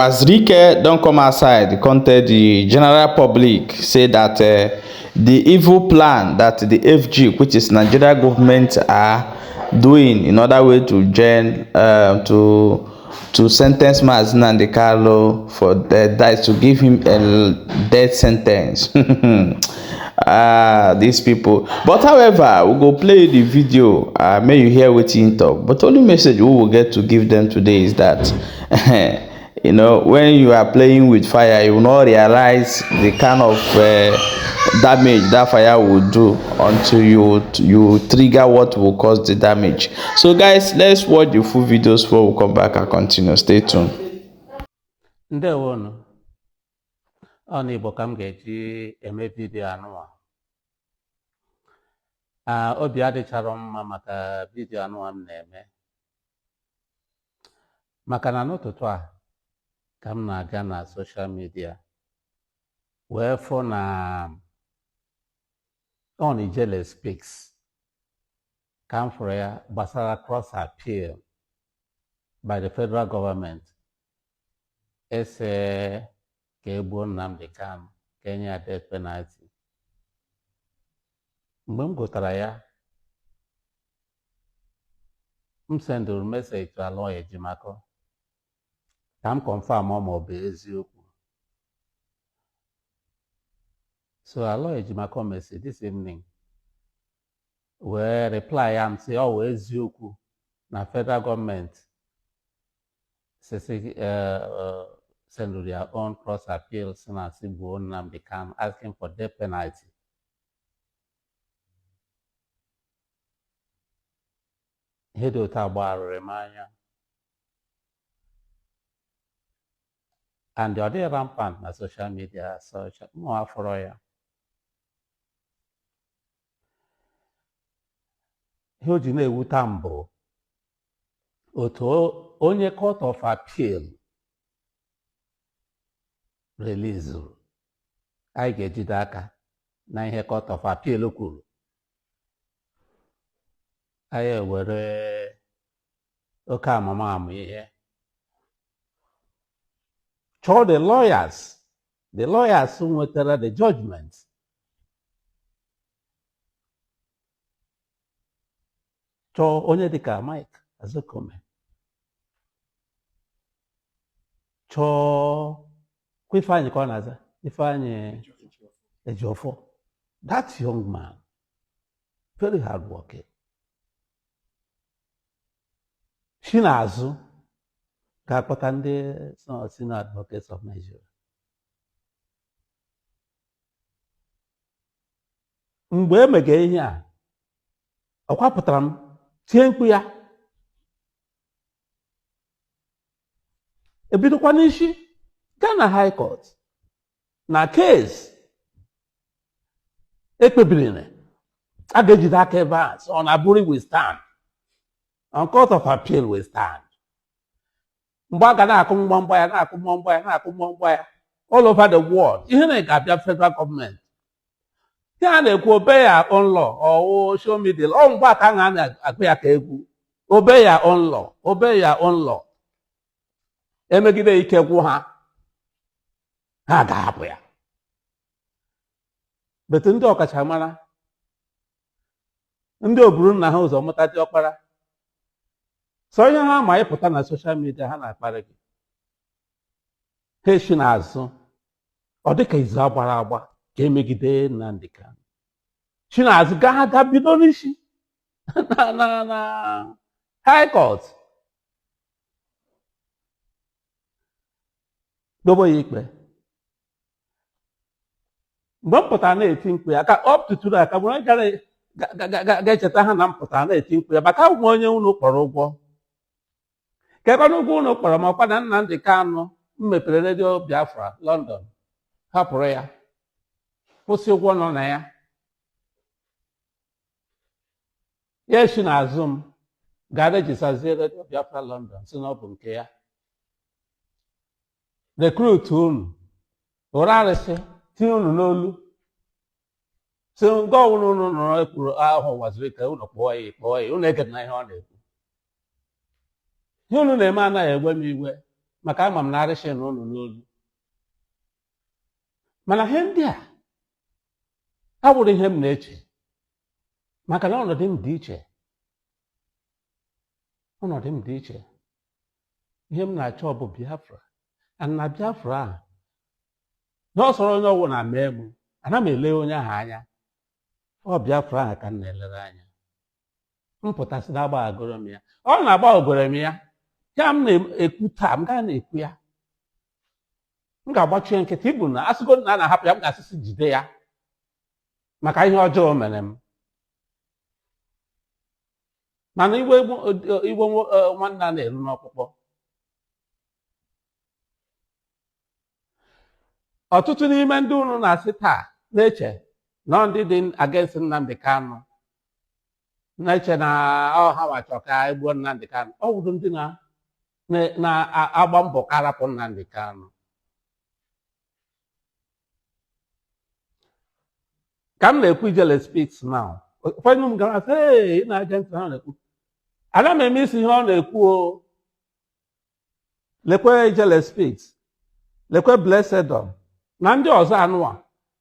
Uwazuruike don come outside come tell the general public say that the evil plan that the FG, which is Nigeria government, are doing in order way to jail, to sentence Mazi Nnamdi Kanu for the that to give him a death sentence. Ah, these people. But however, we go play the video. May you hear wetin him talk. But only message we will get to give them today is that when you are playing with fire, you will not realize the kind of damage that fire will do until you trigger what will cause the damage. So guys, let's watch the full videos before we come back and continue. Stay tuned. Ndewonu. Ọ n'Igbo ka m ga-eji eme vidiyo anụwa. A obi adịchara mma maka vidiyo anụwa m na-eme, maka na n'ụtụtụ a ka m na-aga na social media wee fụ na on Ijele Speaks ka m fụrụ ya gbasara cross appeal by the federal government ese ka e gbuo Nnamdi Kanu, ka enye ya death penalty. Mgbe m gụtara ya, m sendụrụ message to Aloy Ejimakor ka m confirm ma ọ bụ eziokwu. So Aloy Ejimakor message this evening wee reply ya m sị ọ wụ eziokwu na federal gọọmenti sisi send their own cross appeal si na si gbuo Nnamdi Kanu, asking for death penalty. Ihe dị otu a gbagharịrị m anya, and ọ dịghị rampant na social media, so mụ afọrọ ya. Ihe o ji na-ewute m bụ otu onye court of appeal releasuru, anyị ga-ejide aka na ihe court of appeal kwuru, anyị ewere oke amamamụ ihe chọọ the lawyers nwetara the judgment chọọ onye dịka Mike Ozekhome, chọọ kwa Ifeanyị ka ọ na-aza Ifeanyị Ejiofor, that young man, very hard working, si n'azụ ga-akpọta ndị Senior Advocates of Nigeria. Mgbe e mege ihe a, ọ kwapụtara m tie mkpu ya, ebidokwa n'isi gaa na High Court na case ekpebiri na a ga-ejide aka ebe a, so ọ na-abụrụ we stand on court of appeal, we stand. Mgbe a ga na-akụ mgbamgba ya, na-akụ mgbamgba ya, na-akụ mgbamgba ya all over the world, ihe na ga-abịa federal gọọmenti, ihe a na-ekwu obey your own law, ọwụ show me the law. Mgbe aka a na-akpụ ya ka egwu, obey your own law, obey your own law, emegide ike gwụ ha, ha ga-ahapụ ya. Betu ndị ọkachamara, ndị oburu nna ha ụzọ mụta diọkpara, sọ ihe ha ma ịpụta na social media ha na-akparị gị, ha esi n'azụ ọ dịka izu agbara agba ka emegide Nnamdi Kanu, si n'azụ gaa ga bido n'isi na High Court dobe ya ikpe. Mgbe m pụtara na-eti mkpu ya ka up to today, ka mgbe gara ga-echeta ha na m pụtara na-eti mkpu ya maka abụ m onye unu kpọrọ ụgwọ, kekwana ụgwọ unu kpọrọ m ọkwa na Nnamdi Kanu m mepere redio Biafra London, hapụrụ ya, kwụsị ụgwọ nọ na ya, ya esi n'azụ m gaa rejistazie redio Biafra London si na ọ bụ nke ya, rekrut unu ụra arịsị tinye unu n'olu si nke ọbụla unu nọrọ ekwuru ahụ Uwazuruike, unu kpọọ ya, kpọọ ya, unu egedena ihe ọ na-ekwu. Ihe unu na-eme anaghị egwe m iwe, Maka ama m na arịshị na ụnụ n'olu. Mana ihe ndị a abụrụ ihe m na-eche, maka na ọnọdụ m dị iche, ọnọdụ m dị iche. Ihe m na-achọ bụ Biafra, and na Biafra ahụ na ọ sọrọ onye ọbụla mee m, ana m ele onye ahụ anya. Ọ Biafra ahụ ka m na-elere anya. M pụtasị na agbaghagoro m ya, ọ na-agbaghagoro m ya. Ya m na-ekwu taa, m gaa na-ekwu ya, m ga-agbachie nkịtị. Ibu na asịgo na a na-ahapụ ya, m ga-asịsị jide ya maka ihe ọjọọ o mere m. Mana iwe iwe nwanne a na-eru n'ọkpụkpọ. Ọtụtụ n'ime ndị unu na-asị taa na-eche na ndị dị against Nnamdi Kanu, na-eche na ọ ha wachọ ka egbuo Nnamdi Kanu, ọ wụrụ ndị na-agba mbọ ka arapụ Nnamdi Kanu. Ka m na-ekwu Ijele Speaks now, ụfọdụ m gara sị, "Hey, ị na-ege ntị ha na-ekwu." Ana m eme isi ihe ọ na-ekwu o. Lekwe Ijele Speaks, lekwe Blessedom na ndị ọzọ anụwa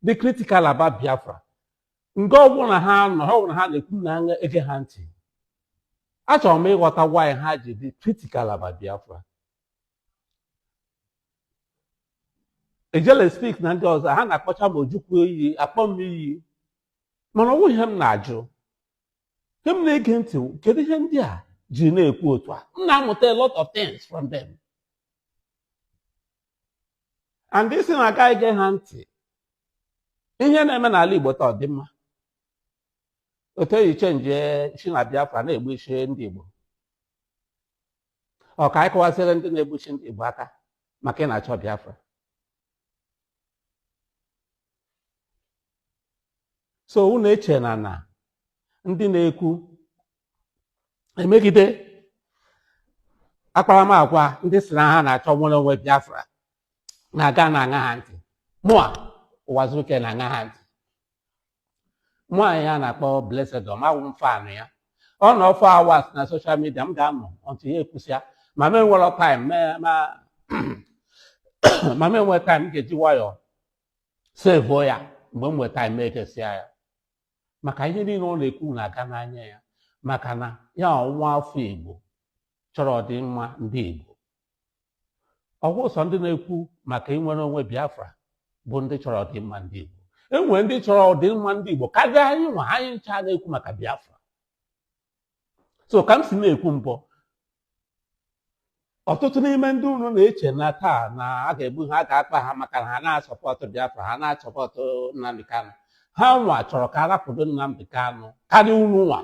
dị critical about Biafra. Nke ọbụla ha nọ, ha ọbụla ha na-ekwu na ege ha ntị. Achọrọ m ịghọta why ha ji dị critical about Biafra. Ijele Speak na ndị ọzọ, ha na-akpọcha m Ojukwu iyi, akpọ m iyi, mana ọ bụghị ihe m na-ajụ. Ihe m na-ege ntị, kedu ihe ndị a ji na-ekwu otu a? M na-amụta a lot of things from them. And isi na-aga ige ha ntị, ihe na-eme n'ala Igbo taa ọ dị mma? Otu eyi change si na Biafra na-egbu isi ndị Igbo, ọ ka anyị kọwasịrị ndị na-egbuchi ndị Igbo aka maka ị na-achọ Biafra? So unu eche na ndị na-ekwu emegide akparamagwa ndị si na ha na-achọ nwere onwe Biafra na-aga na-aṅa ha ntị. Mụa Ụwazuruike na-aṅa ha ntị. Mụa ya na-akpọ Blessedom, awụ m fan ya. Ọ nọ 4 hours na social media, m ga-anọ until ya ekwusịa. Ma m enwero time, ma m enwe time, m ga-eji nwayọọ sevuo ya. Mgbe m nwee time, egesịa ya, maka ihe niile ọ na-ekwu na-aga n'anya ya, maka na ya nwa afọ Igbo chọrọ ọdịmma ndị Igbo. Ọgwụ sọ ndị na-ekwu maka inwere onwe Biafra bụ ndị chọrọ ọdịmma ndị Igbo. E nwere ndị chọrọ ọdịmma ndị Igbo karịa anyị nwa, anyị ncha na-ekwu maka Biafra. So ka m si na-ekwu mbụ, ọtụtụ n'ime ndị unu na-eche na taa na a ga-egbu ha, a ga-akpa ha maka na ha na-asupport Biafra, ha na-asupport Nnamdi Kanu. Ha nwa chọrọ ka a rapụdo Nnamdi Kanu karịa unu nwa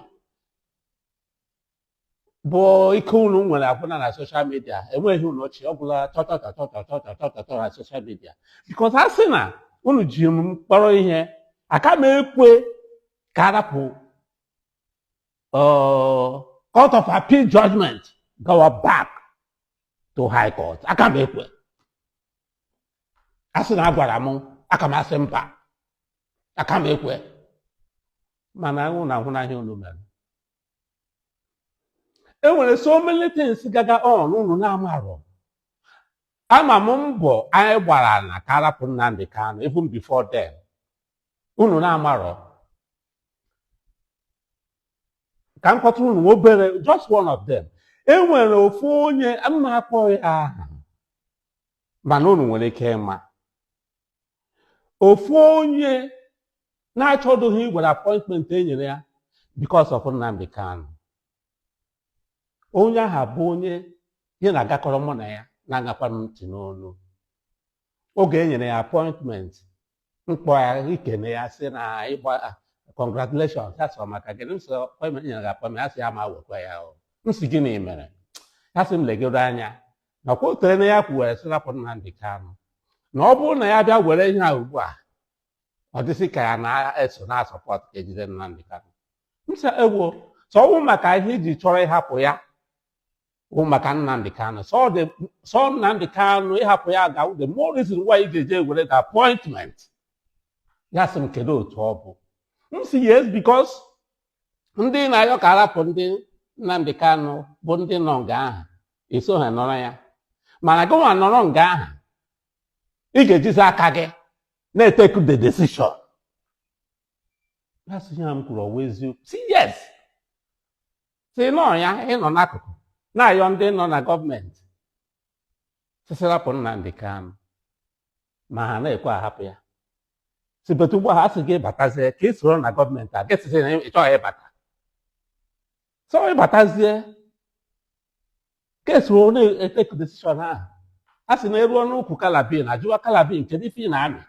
bụ ike unu nwere agwụna na social media. Enweghị unu ọchị ọbụla chọchọchọchọchọchọchọchọ na social media, because a sị na unu ji m kpọrọ ihe, aka m ekwe ka a rapụ Court of Appeal judgment gawa back to High Court. Aka m ekwe. A sị na agwara m, aka m asị mba, aka m ekwe. Mana unu ahụ na ihe unu mere, e nwere so many things gaga on unu na-amarọ. Ama m mbọ anyị gbara na ka arapụ Nnamdi Kanu even before then, unu na-amarọ. Ka m kọtụrụ unu obere, just one of them. E nwere ofu onye m na-akpọ ya aha, mana unu nwere ike ịma ofu onye na-achọdụghị iwere appointment e nyere ya because of Nnamdi Kanu. Onye ahụ bụ onye ihe na-agakọrọ mụ na ya na-agakwa m ntị n'olu. Oge e nyere ya appointment, m kpọ ya ikene ya, sị na ịgba congratulations. Ya sọ maka gịnị? M sị appointment nyere gị appointment. Ya sị ya ma wekwa ya o. M sị gịnị mere? Ya sị m legoro anya na ọkwa otere na ya kwuwere sị rapụ Nnamdi Kanu, na ọ bụrụ na ya bịa were ihe a ugbu a, ọ dịsị ka ya na-eso na-asupport ka ejide Nnamdi Kanu. M sị ewo, sọ ọwụ maka ihe iji chọrọ ịhapụ ya wụ maka Nnamdi Kanu, sọ Nnamdi Kanu ịhapụ ya ga the more reason why ị ga-eje were the appointment. Ya sị m kedu otu ọ bụ? M sị yes, because ndị na-ayọ ka arapụ ndị Nnamdi Kanu bụ ndị nọ nga ahụ eso ha nọrọ ya. Mana gị nwa nọrọ nga ahụ, ị ga-ejizi aka gị na-etake the decision. Ya sị ihe m kwuru ọwa eziokwu? Si yes. Si nọ ya ịnọ n'akụkụ na-ayọ ndị nọ na gọọmenti sịsị rapụ Nnamdi Kanu, ma ha na-ekwe ahapụ ya. Si betu ugbu a, ha sị gị batazie ka ị soro na gọọmenti a, gị sịsị na ị chọghị ịbata. So ịbatazie ka esoro na-etake decision ahụ. A sị na eruo n'ukwu calabean, ajụwa calabean, kedu ife ị na-amị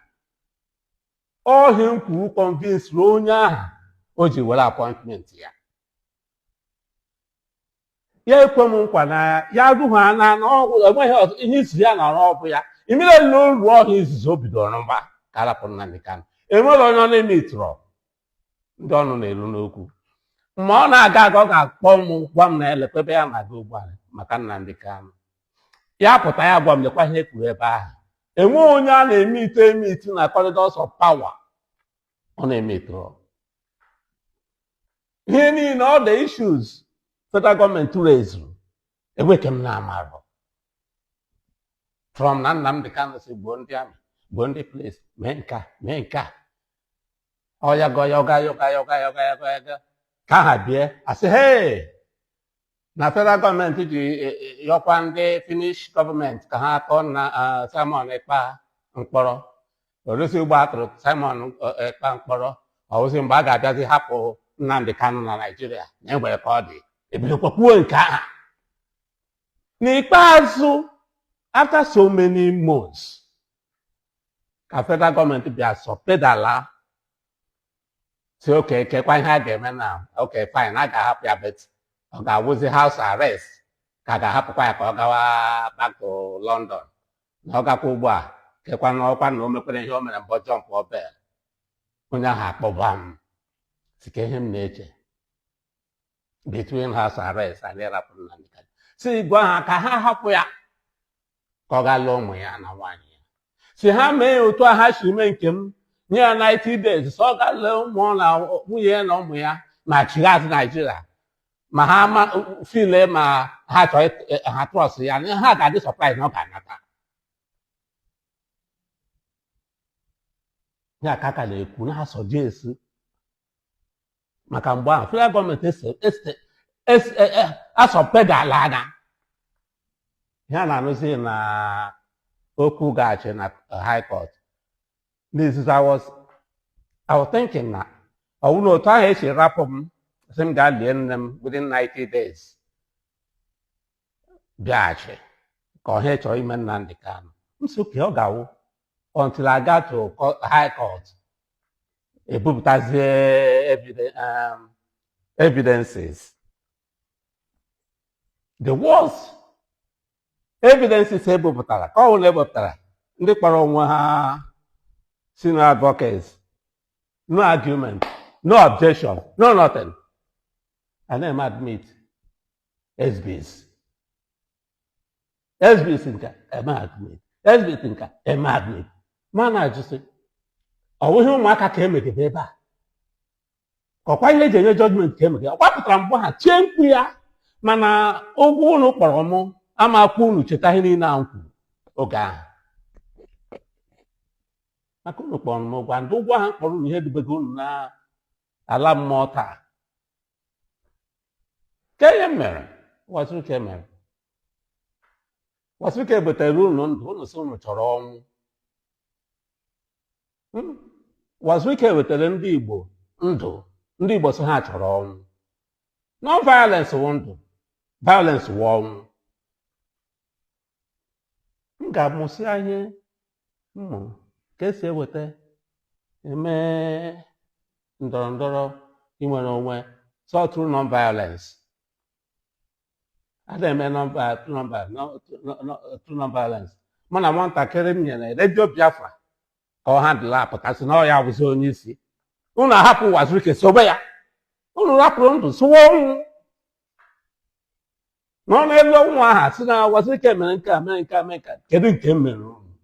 ọhịa? M kwuru convince onye ahụ o ji were appointment ya. Ya ekwe m nkwa na ya ruha na enweghị ihe izu ya nọrọ ọbụ ya imere na olu ọhịa izizi o bidoro mgba ka arapụ Nnamdi Kanu. Enwere onye ọ na-eme itụrọ ndị ọnụ na-eru n'okwu. Mgbe ọ na-aga aga, ọ ga-akpọ m, gwa m na elekwa ebe ya na-aga ugbu a maka Nnamdi Kanu. Ya pụta, ya gwa m lekwa ihe e kwuru ebe ahụ. Enweghị onye a na-eme ite eme iti na corridors of power ọ na-eme itụrọ ihe niile. All the issues federal gọọmenti raised, enweghị m na-amarụ from na Nnamdi Kanu si gbuo ndị army, gbuo ndị police, mee nka, mee nka, ọya gọ yọga yọga yọga yọga yọga yọga ka ha bie asị hey na federal gọọmenti ji yọkwa ndị Finnish gọọmenti ka ha tụọ na Simon Ekpa mkpọrọ. Orosi ugbo atụrụ Simon Ekpa mkpọrọ, ọwụzi mgbe a ga-abịazi hapụ Nnamdi Kanu na Naịjirịa na enwere ka ọ dị, ebidokwa kwuo nke ahụ. N'ikpeazụ, after so many months, ka federal gọọmenti bịa sọ pedala si oke kekwa ihe a ga-eme na okay, fine, a ga-ahapụ ya, but ọ ga-awụzi house arrest ka a ga-ahapụkwa ya ka ọ gawa back to London, na ọ gakwa ugbu a kekwa n'ọkwa na o mekwere ihe o mere mbọ jump bail. Onye ahụ akpọba m si ka ihe m na-eche between house arrest and ịrapụ Nnamdi Kanu. Si gwa ha ka ha hapụ ya ka ọ gaa lụọ ụmụ ya na nwaanyị ya. Si ha mee ya otu a ha si mee nke m, nye ya 90 days, so ọ gaa lee ụmụ na nwunye ya na ụmụ ya ma chigha azụ Naijiria, ma ha ma file ma ha chọọ ha trust ya na ha ga-adị surprise na ọ ga-anata ya. Ka aka na-ekwu na ha suggest maka mgbe ahụ federal gọọmenti asọpedala anya ihe a na-anụzi na okwu gaghachi na high court. N'izizi, I was thinking na ọ bụrụ na otu ahụ esi rapụ m, sị m gaa lie nne m within 90 days, bịaghachi ka ọha chọrọ ime Nnamdi Kanu. M sị oke ọ ga-awụ until I got to high court, ebupụtazie evidences. The worst evidences ebupụtara ka ọ bụla ebupụtara, ndị kpọrọ onwe ha senior advocates, no argument, no objection, no nothing. A na-eme admit exhibits, exhibits nka eme admit, exhibit nka eme admit. Ma na-ajụsị, ọ bụghị ụmụaka ka emegide ebe a, ka ọkwa ihe eji enye judgment ka emegide? Ọ gbapụtara mgbe ha tie mkpu ya, mana ụgwọ unu kpọrọ mụ ama akwụ unu cheta ihe niile ahụ kwuru oge ahụ, maka unu kpọrọ m ụgwọ, ndị ụgwọ ahụ kpọrọ unu ihe dubego unu na ala mmụọ taa. Ka ihe mere Uwazuruike mere, Uwazuruike butere unu ndụ, unu sị unu chọrọ ọnwụ. Uwazuruike wetara ndị Igbo ndụ, ndị Igbo sị ha chọrọ ọnwụ. Non violence wụ ndụ, violence wụ ọnwụ. M ga-amụsị ihe mmụ ka esi eweta eme ndọrọ ndọrọ inwere onwe, so through non violence. A na-eme through non violence. Mụ na nwatakịrị m nyere redio Biafra ka ọ handle apụtasị na ọ ya bụzi onye isi. Unu ahapụ Uwazuruike sobe ya, unu rapụrụ ndụ sụwa ọnwụ nọ n'elu ọnwụ aha si na Uwazuruike mere nke a, mere nke a, mere nke a. Kedu nke m mere unu?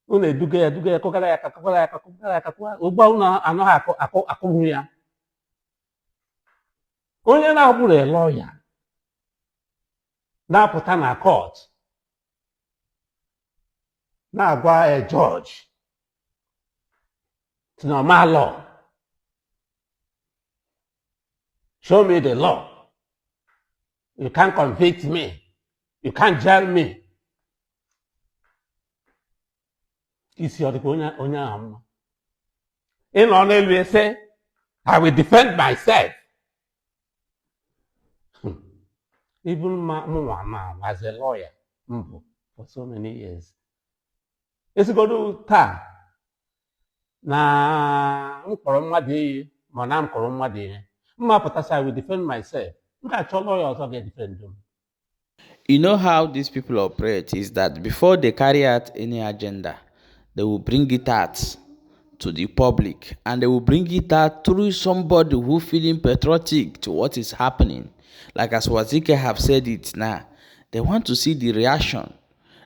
Unu eduga ya, eduga ya, kụgara ya aka, kụgara ya aka, kụgara ya aka, kụgara ugbu a unu anaghị akụ akụ akụgbu ya. Onye na-abụrụ lọya Na-apụta na court na-agwa a judge si na ọma law, show me the law, you can't convict me, you can't jail me. Isi ọ dịkwa onye ahụ mma ịnọ n'elu ese, I will defend myself. Even ma mụnwa now as a lawyer mbụ for so many years, esigodo taa na m kpọrọ mmadụ iyi ma na m kụrụ mmadụ ihe, mma pụtasị, I will defend myself. M ga-achọ lawyer ọzọ ga-edefend m. You know how these people operate is that before they carry out any agenda, they will bring it out to the public, and they will bring it out through somebody who feeling patriotic to what is happening. Like as Wazike have said it now, they want to see the reaction.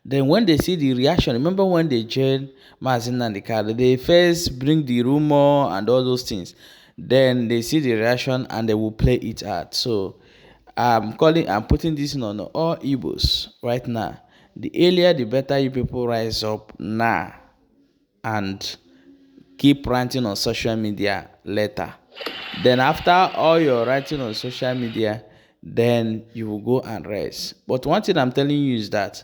Then when they see the reaction, remember when they jail Mazi Nnamdi Kanu, they first bring the rumor and all those things. Then they see the reaction and they will play it out. So I'm putting this on all Igbos right now. The earlier the better you people rise up now and keep ranting on social media later. Then after all your writing on social media, then you will go and rest. But one thing I'm telling you is that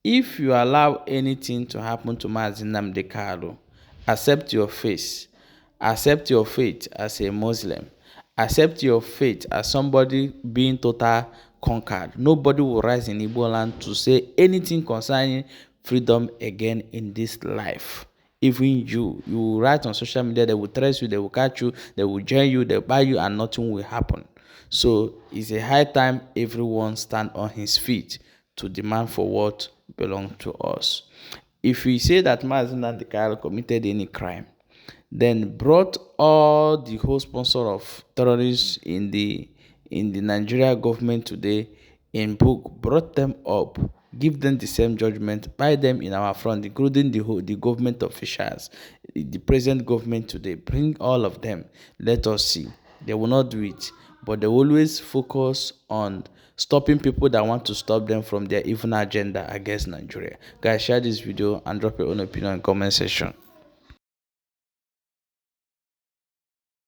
if you allow anything to happen to Mazi Nnamdi Kanu, accept your face, accept your fate as a Muslim, accept your fate as somebody being total conquered. Nobody will rise in Igbo land to say anything concerning freedom again in this life. Even you will write on social media, they will trace you, they will catch you, they will jail you, they will buy you, and nothing will happen. So it's a high time everyone stand on his feet to demand for what belongs to us. If we say that Mazi Nnamdi Kanu committed any crime, then brought all the whole sponsor of terrorists in the Nigeria government today in book, brought them up, give them the same judgment, buy them in our front, including the government officials, the present government today, bring all of them. Let us see. They will not do it, but they always focus on stopping people that want to stop them from their evil agenda against Nigeria. Guys, share this video and drop your own opinion in the comment section.